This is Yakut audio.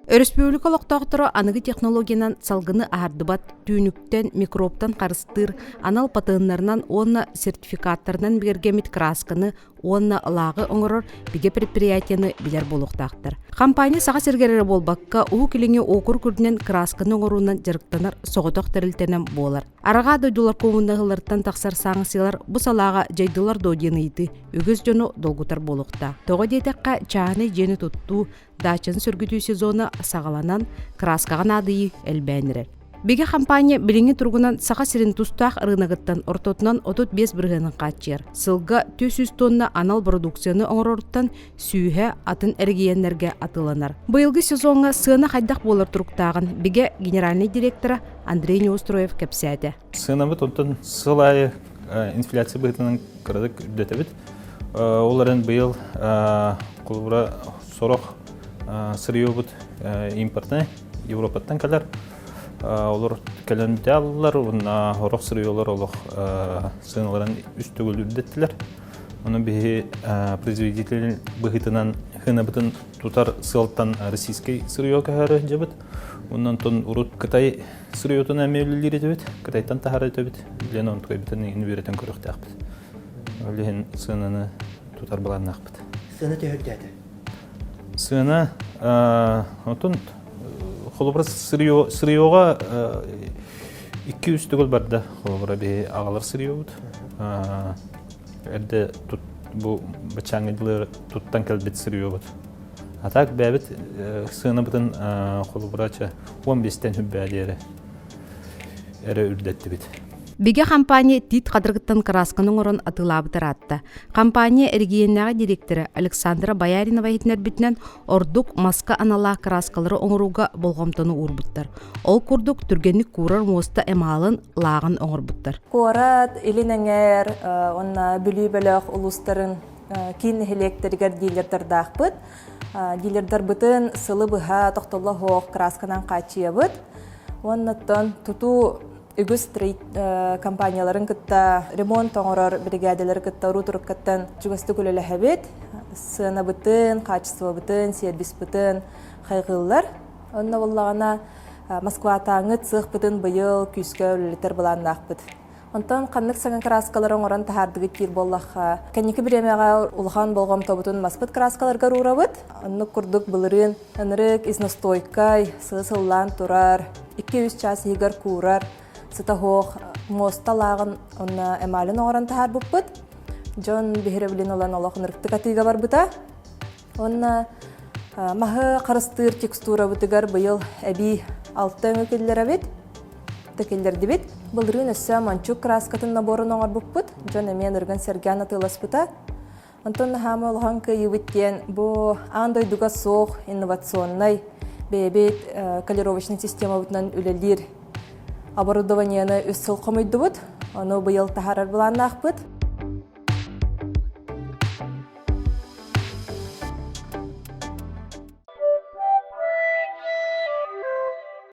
Өрөспүүбүлүкэ олохтоохторо аныгы технологиянан салгыны аһардыбат, түүнүктэн, микробтан харыстыыр анал патеннарынан уонна сертификаттарынан бигэргэммит кыраасканы уонна лааҕы оҥорор бигэ предприятиены билэр буолуохтаахтар. Компания Саха сиригэр эрэ буолбакка, Уһук Илиҥҥи уокурук үрдүнэн кыраасканы оҥоруунан дьарыктанар соҕотох тэрилтэнэн буолар. Арҕаа дойдулар куомуннаһыыларыттан тахсар сааҥсыйалар бу салааҕа дьайдылар дуо диэн ыйытыы үгүс дьону долгутар буолуохтаах. Тоҕо диэтэххэ, чааһынай дьиэни туттуу, даачаны сөргүтүү сезона саҕаланан, кырааскаҕа наадыйыы элбээн эрэр. Бигэ хампаанньа билиҥҥи туругунан Саха сирин тустаах ырыынагыттан ортотунан 35 бырыһыанын хааччыйар. Сылга 400 тонна анал бородууксуйаны оҥороруттан сүүһэ атын эрэгийиэннэргэ атыыланар. Быйылгы сезоҥҥа сыана хайдах буолар туруктааҕын Бигэ генеральнай директора Андрей Неустроев кэпсээтэ. Сыанабыт онтон сыл аайы инфляция быһыытынан кыратык үрдэтэбит. Ол эрэн быйыл холобура сорох сырьебут импортнай Европаттан кэлэр. Олор кэлэн бүтэ уонна сорох сырьелар олох сыаналарын үс төгүл үрдэттилэр. Ону биһи производитель быһыытынан хынабытын тутар сыалтан российский сырье көһөрө дьабыт. Онон урут Кытай сырьетун эмиэ үлэлиир этибит, Кытайтан таһара этибит. Билэн онтукайбытын иһин үөрэтэн көрүөхтээхпит. Ол иһин сыананы тутар былааннаахпыт. Сыана төһө үрдээтэ? Сыана отун холобура сырьеға 2-3 төгүл барда. Холобура биһи аҕалар сырьебут. Эрдэ бу баччааҥҥы дылы туттан кэлбит сырьебут. А так бэйэбит сыанабытын холобура 15-тэн үрбээ диэри эрэ үрдэттибит. Бигэ компания Тиит Хадыргыттан кыраасканы оҥорон атыылаабыт ыраатта. Компания эрэгийиэннээҕи дириэктэрэ Александра Бояринова иһитиннэрбитинэн, ордук маска аналлаах кырааскалары оҥорууга болҕомтону уурбуттар. Ол курдук, түргэнник куурар муоста эмаалын, лааҕын оҥорбуттар. Куорат, Илин Эҥээр уонна Бүлүү бөлөх улуустарын киин нэһилиэктэригэр дилердардаахпыт. Дилердарбытын сылы быһа тохтоло суох кыраасканан хааччыйабыт. Уоннаттан тутуу үгүс компанияларын кытта ремонт оҥорор биригээдэлэри кытта уруу туруккаттан чугастык үлэлэһэбит. Сыанабытын, качествобытын, сервиспытын хайҕыыллар. Онно буоллаҕына Москватааҥҥы цехпытын быйыл күүскэ үлэлэтэр былааннаахпыт. Онтон ханнык саҥа кырааскалары оҥорон таһаардыгыт диир буоллахха, кэнники бириэмэҕэ улахан болҕомтобутун маспыт кырааскаларга уурабыт. Оннук курдук былырыын ынырык изностойкай, сылы-сыллаан турар, 2-3 чаас иһигэр куурар, сыта суох муоста лааҕын уонна эмалин оҥорон таһаарбыппыт. Дьон биһирэбилин ылан олох ынырыктык атыыга барбыта. Уонна маһы харыстыыр текстурабытыгар быйыл эбии алта өҥү киллэрэбит, киллэрдибит. Былырыын өссө мончук краскатын наборун оҥорбуппут. Дьон эмиэ ыргын сэргээн атыыласпыта. Онтон наһаама улахан кыайыыбыт диэн бу аан дойдуга суох инновационнай бэйэбит колеровочный системабытынан үлэлиир оборудованиены үс сыл хомуйдубут. Ону быйыл таһаарар былааннаахпыт.